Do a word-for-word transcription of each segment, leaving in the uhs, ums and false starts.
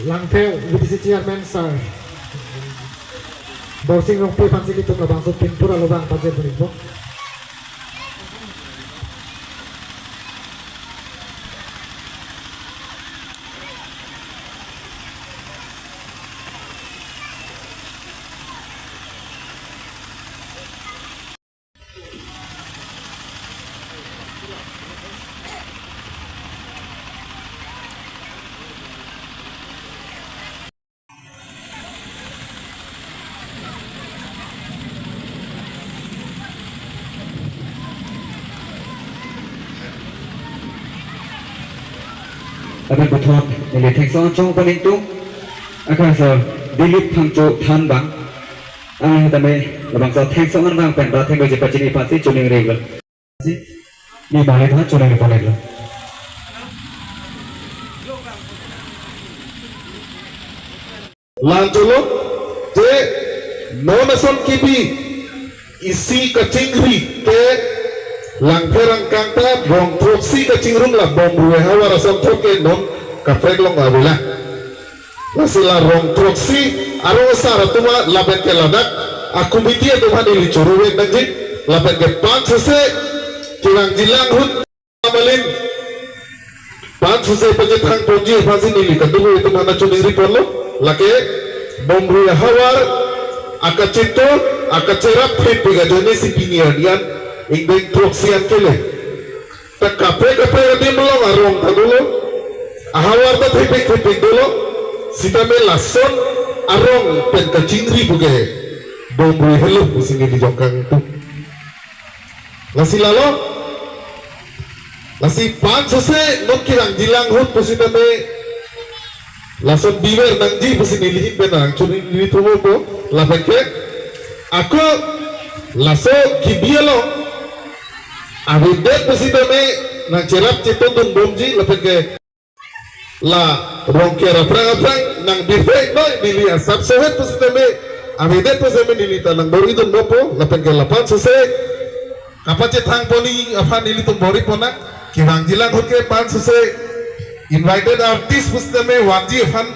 Langpher V D C Chairman Sir Borsing Rongpi aphansi ilitum labangso pinpur along abang pajir beri po. Lapen puthot neli thengsong chong paning tung akha sir Dilip Phangcho thanbang. Ang tame labangso thengsong anbang pen ra thengdoji pachini aphansi choningri lo. Si, ni balik ha choningri pon lo. Lancholo, je non ason kibi isi kachingri ke Langpher angkang ta rong throksi kachingrum la Bomrui ahavar asonthot ke non kaprek along avela. Lasi la rong throksi arong asar atum lapen ke ladak a-committee atum aphan neli choro vek nangji lapen ke panch sese kevangji lang ahut Malin, panch sese pachethang ponji aphansi neli kadokave atum aphan choningri ponlo, lake Bomrui ahavar akacheto, akacherap thepik ajoinesi pini arni an ingdeng throksi an kele. Ta kaprek kaprek adim along arong ta dolo, ahavar ta thepik thepik dolo, sitame lason arong pen kachingri puke Bomrui helo pusi neli jongkang itu. Lasi lalo, lasi panch sese non kevangji lang ahut pusitame lason biver nangji pusi neli ahin pen nangchoningri thupo lapen ke ako laso kibi along avedet pusitame nangcherap chetondun bomji lapen ke la Rongker aphrang aphrang nangbirthe noi, neli asap sohet pusitame avedet pusitame neli ta nangbor-idun bompo lapen ke la panch sese kapachethang ponji aphan nelitum bor-i ponnang. Kevangji lang ahut ke panch sese invited artist pusitame vangji aphan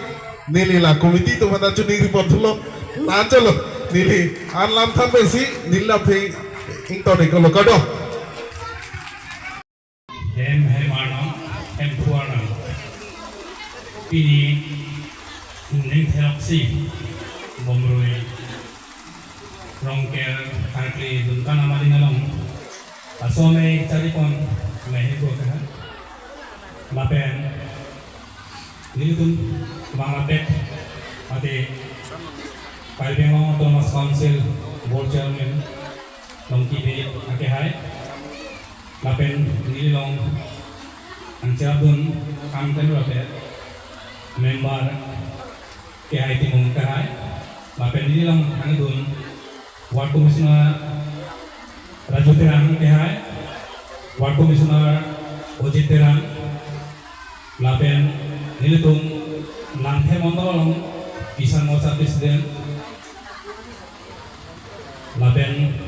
neli la committee atum aphan choningri pon thulo. Lancholo, neli an lam than pensi neli la phe ington ikolo, kardom. Hem hem arnam, hem phu arnam. Pini ingdeng throksi Bomrui Rongker Karkli Dunkan Amalin along laso amei charipon amei heko kaha. Lapen nelitum bang lapet ate Karbi Anglong Autonomous Council Board Chairman Longki Bey akehai. Lapen neli along nangcherapdun kam tenru ape member kehai Timung kehai. Lapen neli along nangdun Ward Commissioner Raju Terang kehai, Ward Commissioner Ojit Terang, lapen nelitum Langpher Mondol along Kisan Morcha President, lapen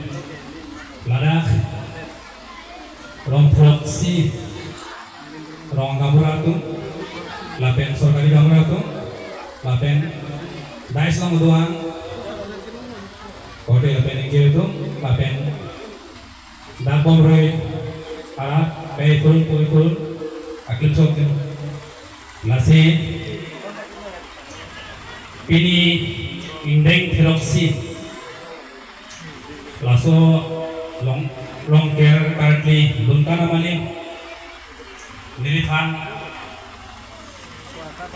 ladak rong throksi rong gaonbura atum, lapen sorkari gaonbura atum, lapen dais along doan, korte lapen ingkir atum, lapen dak Bomrui arat, beiphul, puiphul, aklimsok atum. Lasi pini ingdeng throksi laso Long, Rongker Karkli Dunkan Amalin neliphan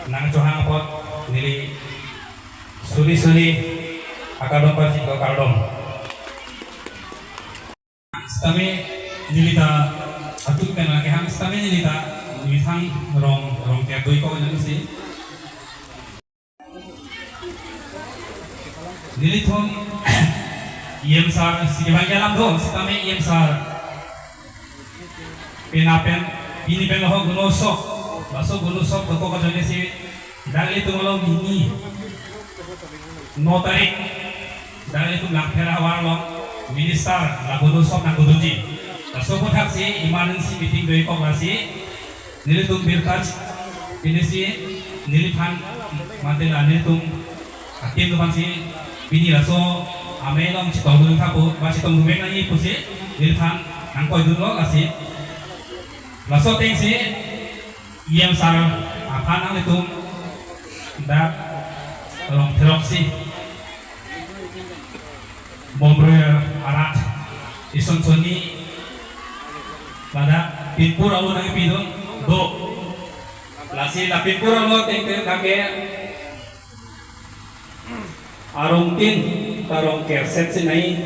nangchohang apot neli suri suri akardom pajirlo, kardom. Sitame neli ta atum pen akehang sitame neli ta methang rong, Rongker doikok nangsi. Nelitum E M sir si kevang alam do, sitame E M sir pena pen, pini pen lo Gun Utsav, laso Gun Utsav dokok ajoinesi dak ilitum along pini no tarik dak ilitum Langpher ahavar along minister la Gun Utsav nangkedoji. Laso aputhaksi emergency meeting doikok, lasi nelitum birta pinisi Neliphan mate la nelitum atim do aphansi pini laso amei along chetongdun tha pu, ba chetongdun vek nangji pusi neliphan nangkoidunlo lasi. Laso atengsi E M sir aphan nanglitum dak rong theroksi Bomrui arat ison soni pada pinpur alo nangpidun do. Lasi la pinpur alo tengteng kake arong tin ta Rongkerset si nai,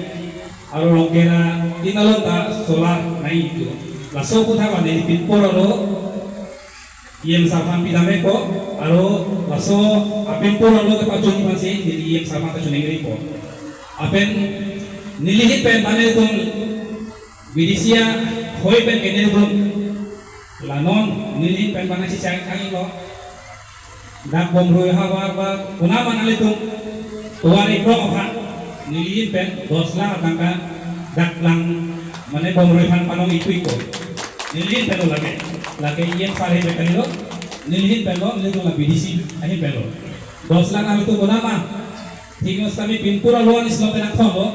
arong Rongker tin along ta solar nai itu. Laso aphuthak neli pinpur alo E M sir aphan pidam-ikpo, aro laso apinpur alo kepachun aphansi neli E M sir aphan ta chun-ingripo. Lapen nelihin pen mane tum B D C ahoi pen ke nelitum la non nelihin pen mane si chang kang lo. Dak Bomrui havar ba konat ma nanglitum tovar ikrong aphan nelihin pen dos lakh atangka dak lang mane Bomrui aphan panong-ik-ikpo. Nelihin pen lo lake. Lake E M sir ahin pen kali lo. Nelihin pen lo, nelitum la B D C ahin pen lo. Dos lakh nanglitum konat ma. Thik lo sitame pinpur alo anis lo pen nangthon lo.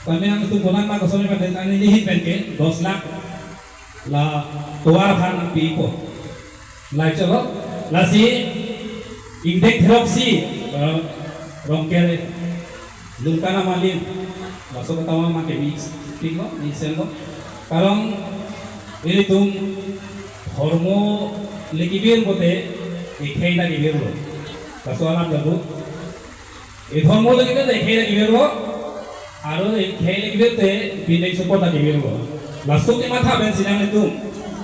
Sitame nanglitum konat ma koson pen, nelihin pen ke dos lakh la tovar aphan nangpi-ikpo. Lahai cholo, lasi ingdeng theroksi, eh, Rongker Lunkana Malin, laso ketawa ma ke mi pik lo, mi sen lo. Karong ilitum hormu le kevir pote ekhei ta kevirlo. Laso alam jago. Ithom mo lagi te ekhei ta kevirlo, aro ekhei le kevir te pineng support ta kevirlo. Laso kematha pensi nanglitum,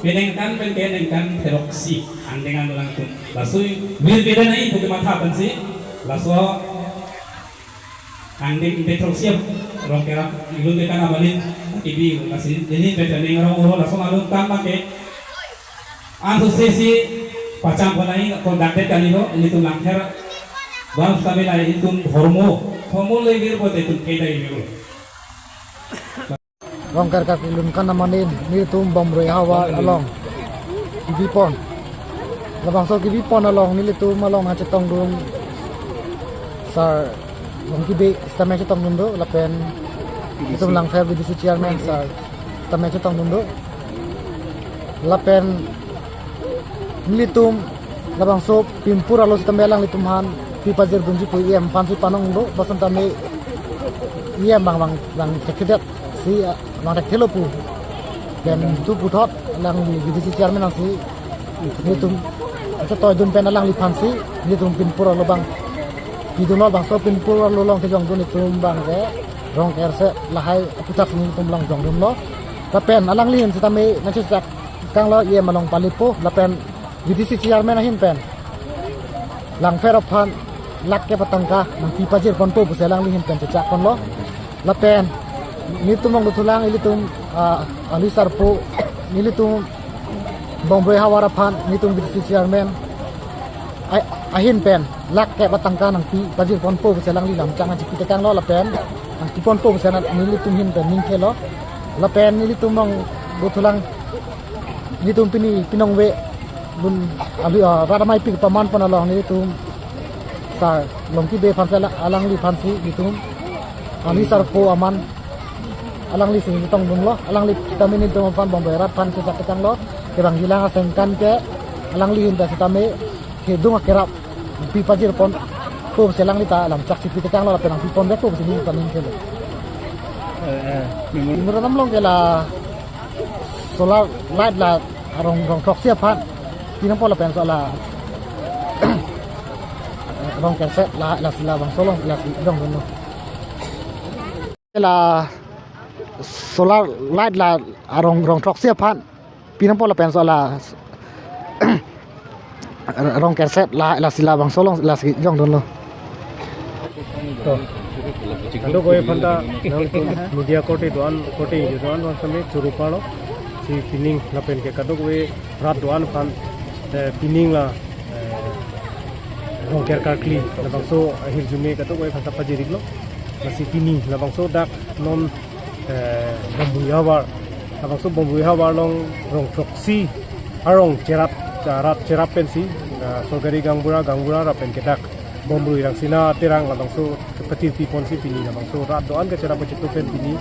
penang kan pen ke nangkan theroksi angdeng an nangtum. Laso virveda nai pu kematha pensi, laso angdeng ingdeng theroksi Rongker Lunkana Malin kebi, lasi neli pen penang arong oro laso alun kan ma ke Anso sesi pacham panai ko dakdet kali lo, ilitum Langpher bang sitame la ilitum hormu, hormu le kevir pote tum keda kevir lo. Rongker Karkli Lunkana Malin, nelitum Bomrui havar along kebipon. Labangso kebipon along nelitum along nangchetongdun sir Rongkibe sitame chetongdun do, lapen nelitum Langpher B D C chairman sir sitame chetongdun do. Lapen nelitum labangso pinpur alo sitame alanglitum aphan pi pajirdunji pu E M aphansi panong do, bangso tame E M bang bang bang thekthedet si, ah, bang thekthelo pu. Pen tu puthot alangli B D C chairman nangsi nelitum chetoidun pen alangliphansi nelitum pinpur alo bang pidunlo, bangso pinpur alo along kejongdun itum bang ke Rongkerset lahai aphuthak nelitum along jongdunlo. Lapen alangli ahin sitame nangchechak kanglo, E M along palipo, lapen B D C chairman ahin pen Langpher aphan lakh kep atangka nangpi pajirponpo pusi alangli ahin pen chechakponlo. Lapen nelitum along dothulang ilitum, ah, ali sarpo, nelitum Bomrui havar aphan nelitum B D C chairman a-, ahin pen lakh kep atangka nangpi pajirponpo pusi alangli lamchak nangchipi tekanglo, lapen nangpiponpo pusi nelitum ahin pen ningthelo. Lapen nelitum along dothulang nelitum pini pinong ve bun ali, ah, rat amei pik pamanpon along nelitum sir Rongkibe aphansi ala-, alangliphansi nelitum ali sarpo aman alanglisi chetongdunlo, alangli sitame nelitum aphan Bomrui arat aphan chechak tekanglo, kevangjilang asengkan ke alangli ahin ta sitame kedung akerap pi pajirponpo pusi alangli ta lamchak chipi tekanglo, lapen nangpiponvekpo pusi nelitum ahin thelo. Eh, eh, Mimur. Mimur alam along ke la solar light la arong rong throksi aphan pinangpo lapen so la Rongkerset la, lasi labangso along lasi jongdunlo. La solar light la arong rong throksi aphan pinangpo lapen so la Rongkerset la, lasi labangso along lasi jongdunlo. To. Kadokave aphanta nangtum media korte do-an, korte do-an bang sitame choro palo. Si pining lapen ke kadokave rat do-an aphan, eh, pining la, eh, Rongker Karkli labangso ahirjume kadokave aphanta pajir-iklo. Lasi pini labangso dak non, eh, Bomrui havar, labangso Bomrui havar along rong throksi arong cherap, rat cherap pensi, Ah, Sorgari Gangbura, Gangbura lapen kedak Bomrui Rangsina Terang labangso kepatirpi ponsi pini labangso rat do-an kacherap kachetu pen pini,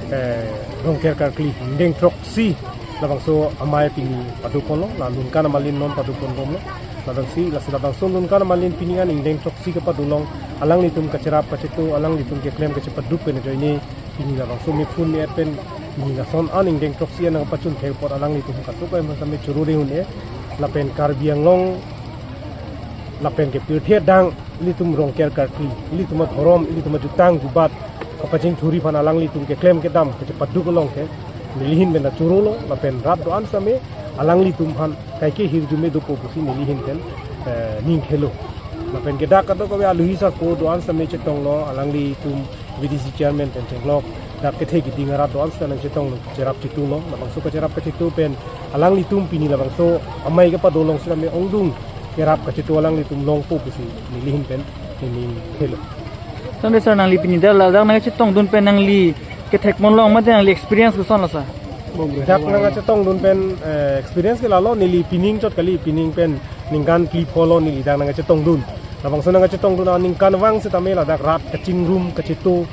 eh, Rongker karkli ingdeng throksi labangso amei pini pado ponlo, la Lunkan Amalin non pado ponbomlo. Labangsi, lasi labangso Lunkan Amalin pini an ingdeng throksi kepado along alanglitum kacherap kachetu, alanglitum keklem kachepaduk pen ajoine pini labangso mephun me-et pen pini lason an ingdeng throksi an nangpachun thek apot alanglitum kadokave aphan tame choro-re un-e. Lapen Karbi Anglong lapen kepirthe adang ilitum Rongker karkli, ilitum adhorom, ilitum ajutang jubat kapachingthurji aphan alanglitum keklem kedam kachepaduk along ke neli ahin pen chorolo, lapen rat do-an tame alanglitum aphan kaike hirjume dopo pusi neli ahin pen, eh, ning thelo. Lapen kedak kadokave aluhi sarpo do-an tame chetonglo, alanglitum V D C chairman pen chenglok, dak kethe kiding arat do-an sita nangchetonglo, cherap chetulo, labangso kacherap kachetu pen alanglitum pini labangso amei kepado along sitame ongdung kerap kachetu alanglitum longpo pusi neli ahin pen ning thelo. Tangte sir, nangli pini dak ladak nangchetongdun pen nangli kethek mon long mate nangli experience koson lo sir? Dak nangchetongdun pen, eh, experience ke lalo, neli pining chot kali, pining pen ningkan phli pholo neli dak nangchetongdun. Labangso nangchetongdun aningkanvang sitame ladak rat kachingrum kachetu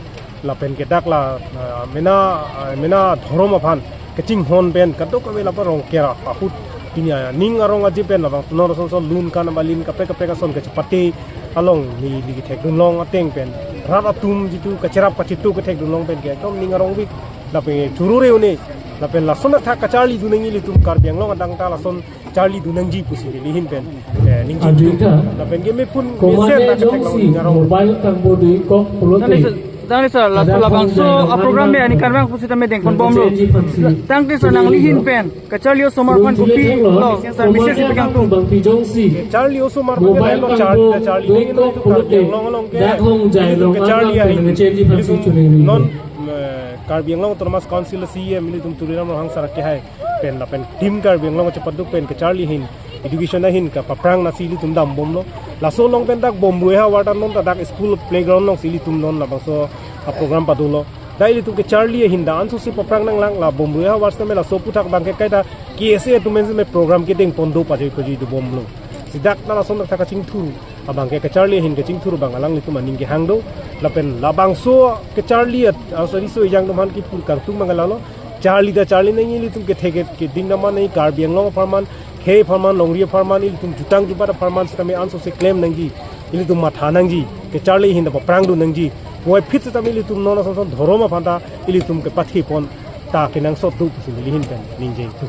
lapen kedak la, ah, mena, ah, mena dhorom aphan kachinghon pen kadokave lapen Rongker ahut pini aning arong aje pen labang non ason son Lunkan Amalin kaprek kaprek ason kachepate along neli kethekdun long ateng pen rat atum jitu kacherap kachetu kethekdun long pen ke ekdom ning arongvik lapen choro-re un-e, lapen lason athak kacharlidun nangji, ilitum Karbi Anglong adang ta lason charlidun nangji pusi neli ahin pen, eh, ningje. Adita. Lapen ke mephun mesen komane ta kethek jongsi long ning arong. Mobile tangbo dui kok pulote. Tangte sir, tangte sir, laso ada labangso pangjainong a-program anang me aningkanvang pusitame dengponbomlo. Chenji aphansi. Tangte sir, nangli ahin pen kacharli osomar aphan kopi lo, sir, message si pegang tum. Bangpi jongsi. Kacharli osomar aphan mobile lo, charli, tangbo charli dui lagi kok lo, pulote Karbi Anglong along ke. Dak hong jainong ilitum kacharli anang ahin. Chenji aphansi ilitum chuningri non, eh, Karbi Anglong Autonomous Council C E M ilitum Tuliram Ronghang sir kehai pen lapen Team Karbi Anglong kachepaduk pen kacharli ahin, education ahin kapaprang nasi ilitum dambomlo. Laso along pen dak Bomrui havar ta non ta dak school playground alongsi ilitum non labangso a-program padolo. Dak ilitum kacharli ahin dak ansose paprang nanglang, la Bomrui havar sitame laso aphuthak abang ke kaita K S A atum pen sitame program kedengpon do pajoi pajoi dobomlo. Si dak ta lason dak ta kachingthur abang ke kacharli ahin kachingthur abang alanglitum aning kehang do. Lapen labangso kacharli at, aso riso ejang atum aphan kipu kangtung abang ke lalo. Charli ta charli nangji, ilitum kethe ke, keding dam nangji, Karbi Anglong apharman, khei apharman, longri apharman, ilitum jutang jubat apharman sitame ansose klem nangji, ilitum matha nangji, kacharli ahin ta paprangdun nangji, puvoiphit sitame ilitum non ason son dhorom aphan ta ilitum kepathe pon ta kenangsot do pusi neli ahin pen ningje tu.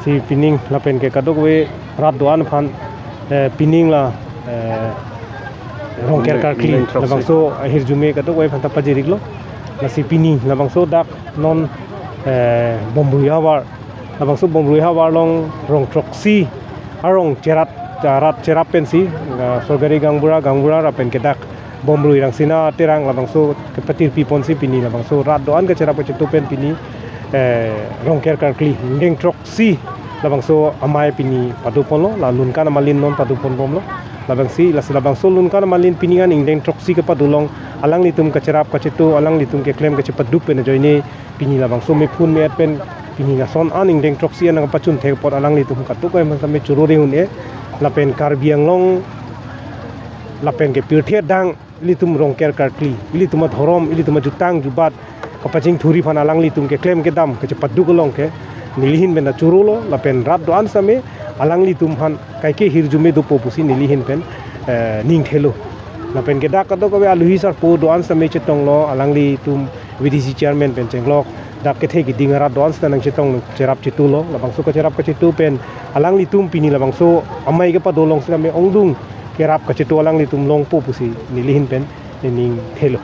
Si pining lapen ke kadokave rat do-an aphan, eh, pining la, eh, Rongker karkli, ingdeng throksi, labangso ahirjume kadokave aphan ta pajir-iklo. Lasi pini labangso dak non, eh, Bomrui havar, labangso Bomrui havar along rong throksi arong cherat, cherat cherap pensi, eh, Sorgari Gangbura, Gangbura lapen kedak Bomrui Rangsina Terang labangso kepatirpi ponsi pini labangso rat do-an kacherap kachetu pen pini, eh, Rongker karkli ingdeng throksi labangso amei pini pado ponlo, la Lunkan Amalin non pado ponbomlo. Labangsi, lasi labangso Lunkan Amalin pini an ingdeng throksi kepado along alanglitum kacherap kachetu, alanglitum keklem kachepaduk pen ajoine pini labangso mephun me-et pen pini lason an ingdeng throksi an nangpachun thek apot alanglitum kadokave aphan tame choro-re un-e. Lapen Karbi Anglong lapen kepirthe adang ilitum Rongker karkli, ilitum adhorom, ilitum ajutang jubat kapachingthurji aphan alanglitum keklem kedam kachepaduk along ke neli ahin pen ta chorolo, lapen rat do-an tame alanglitum aphan kaike hirjume dopo pusi neli ahin pen, eh, ning thelo. Lapen kedak kadokave aluhi sarpo do-an tame chetonglo, alanglitum V D C chairman pen chenglok, dak kethe kiding arat do-an sita nangchetonglo, cherap chetulo, labangso kacherap kachetu pen alanglitum pini labangso amei kepado along sitame ongdung kerap kachetu alanglitum longpo pusi neli ahin pen ning thelo.